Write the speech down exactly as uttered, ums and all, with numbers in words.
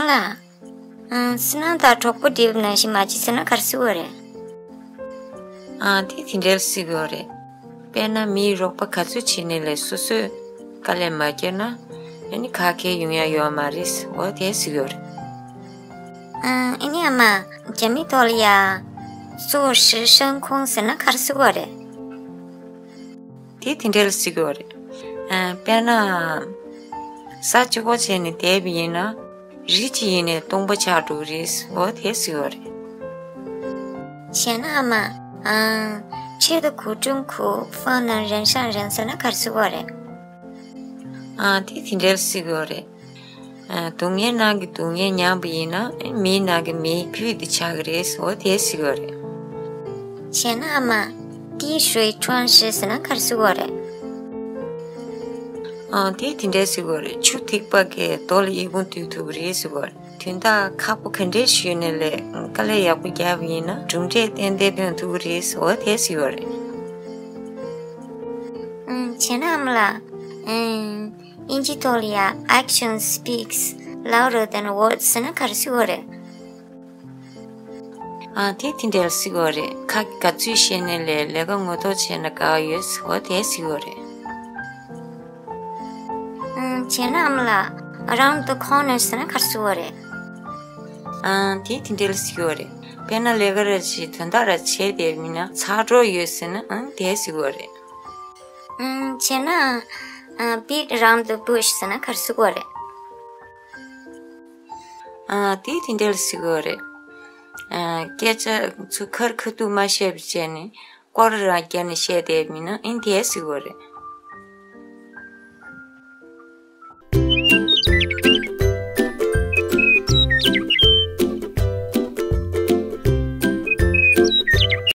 ཨ། ཨང་། བསོད་ནམས་དང་གྲོགས་པོ་བསྒྲིགས་པ་ནང་བཞིན་མ་བྱེད་ཟེར་ན་ག་རེ་ཟེར་གྱི་ཡོད་རེད། ཨང་། དེ་དེ་འདྲ་ཟེར་གྱི་ཡོད་རེད། དཔེར་ན་མིས་རོགས་པ་ག་ཚོད་བྱས་ནས་ལས་སོ་སོས་དཀའ་ལས་མ་བརྒྱབ་ན། ཨ་ནི་ཁ་ཁེལ་ཡོང་ཡ་ཡོད་མ་རེད། འོ་དེ་ཟེར་གྱི་ཡོད་རེད། ཨང་། ཨ་ནི་ཨ་མ། རྒྱ་མིའི་ཐོག་ལ་ཡ། 做事生空 ཟེར་ན་ག་རེ་ཟེར་གྱི་ཡོད་རེད། དེ་དེ་འདྲ་ལ་ཟེར་གྱི་ཡོད་རེད། ཨ། དཔེར་ན། ས་གཅིག་པོ་བྱས་ནས་བསྡད་པ་ཡིན་ན། རི་གཅིག་ཡིན་ནའི་སྟོང་པ་ཆགས་འགྲོ་གི་རེད། འོ་དེ་ཟེར་གྱི་ཡོད་རེད། བྱས་ན་ཨ་མ། ཨང་། 吃得苦中苦，方能人上人 ཟེར་ན་ག་རེ་ཟེར་གྱི་ཡོད་རེད། ཨ། དེ་དེ་འདྲ་ལ་ཟེར་གྱི་ཡོད་རེད། ཨ། སྡུག་བསྔལ་ནང་གི་སྡུག་བསྔལ་མྱངས་པ་ཡིན་ན། མིའི་ནང་གི་མིའི་ཕུད་དེ་ཆགས་ཀྱི་རེད། འོ་དེ་ཟེར་གྱི་ཡོད་རེད། བྱས་ན་ཨ་མ། 滴水穿石 ཟེར་ན་ག་རེ་ཟེར་གྱི་ཡོད་རེད། ཨ། དེ་དེ་འདྲ་ཟེར་གྱི་ཡོད་རེད། ཆུ་ཐིགས་པ་གིས་རྡོ་ལ་ཡི་གུང་བརྡུང་ཐུབ་ཀྱི་རེད་ཟེར་གྱི་ཡོད་རེད། དོན་དག་ཁག་པོ་ག་འདྲས་ཞིག་ཡོད་ནའི་ལས་དཀའ་ལས་ཡག་པོ་བརྒྱབ་པ་ཡིན་ན་གྲུབ་འབྲས་ཏན་ཏན་ཐོན་ཐུབ་ཀྱི་རེད། འོ་དེ་ཟེར་གྱི་ཡོད་རེད། ཨང་། བྱས་ན་ཨ་མ་ལགས། ཨང་། དབྱིན་ཇིའི་ཐོག་ལ་ཡ། Action speaks louder than words ཟེར་ན་ག་རེ་ཟེར་གྱི་ཡོད་རེད། ཨ། དེ་དེ་འདྲ་ལ་ཟེར་གྱི་ཡོད་རེད། ཁ་གིས་ག་ཚོད་བཤད་ནའི་ལས་ལས་ཀ་ངོ་ཐོག་བྱས་ན་དགའ་ཡོད། འོ་དེ་ཟེར་གྱི་ཡོད་རེད། ཨང་། བྱས་ན་ཨ་མ་ལགས། Around the corner ཟེར་ན་ག་རེ་ཟེར་གྱི་ཡོད་རེད། ཨང་། དེ་དེ་འདྲ་ལ་ཟེར་གྱི་ཡོད་རེད། དཔེར་ན་ལས་ཀ་ར་ཅིག་དོན་དག་ར་བྱས་བསྡད་པ་ཡིན་ན་ཚར་འགྲོ་ཡོད་ཟེར་ན། ཨང་། དེ་ཟེར་གྱི་ཡོད་རེད། ཨང་། བྱས་ན། ཨ། Beat around the bush ཟེར་ན་ག་རེ་ཟེར་གྱི་ཡོད་རེད། ཨ། དེ་དེ་འདྲ་ལ་ཟེར་གྱི་ཡོད་རེད། ཨ། སྐད་ཆ་ཚུར་ཁ་རི་ཁ་ཐུག་མ་བཤད་པ་བྱས་ནས་སྐོར་ར་བརྒྱབ་ནས་བཤད་བསྡད་པ་ཡིན་ན། ཨང་། དེ་ཟེར་གྱི་ཡོད་རེད།